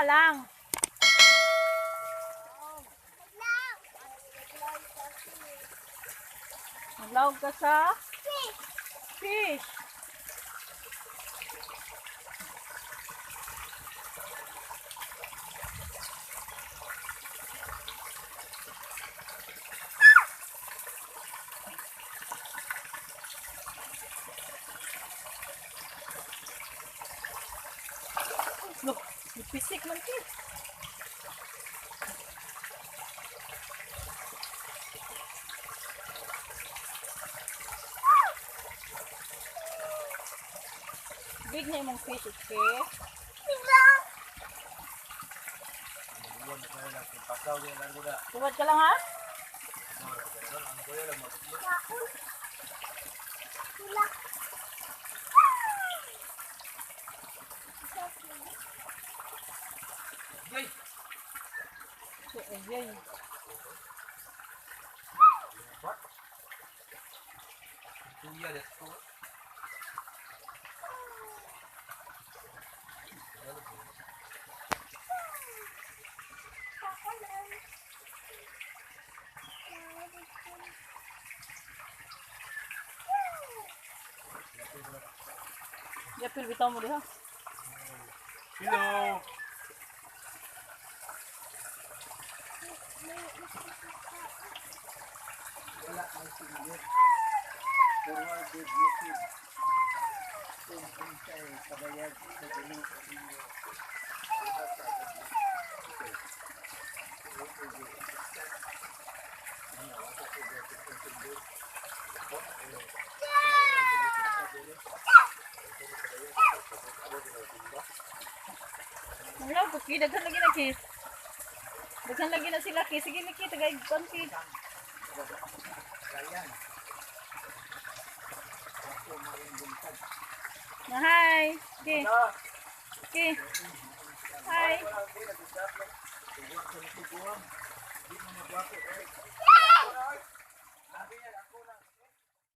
ka lang. Naglawag ka sa fish. Look, pisik man ki. Big na imong fish, okay? Tuwad ka lang ha? So, ayan. Yapil bitaw mo diha. Hello. Wala may singgit. Forwarded message. Kung unsay padayag sa Ginoo ninyo. Diha sa gabi. Okay. Wala ko ki daghan lagi na ki. Daghan lagi na sila ki. Sige ni ki tagay kon ki. Ryan. Ako mayong buntag. Na hi. Ki. Ki. Hi. Tuwa ko na tuguam. Di mo na buwako.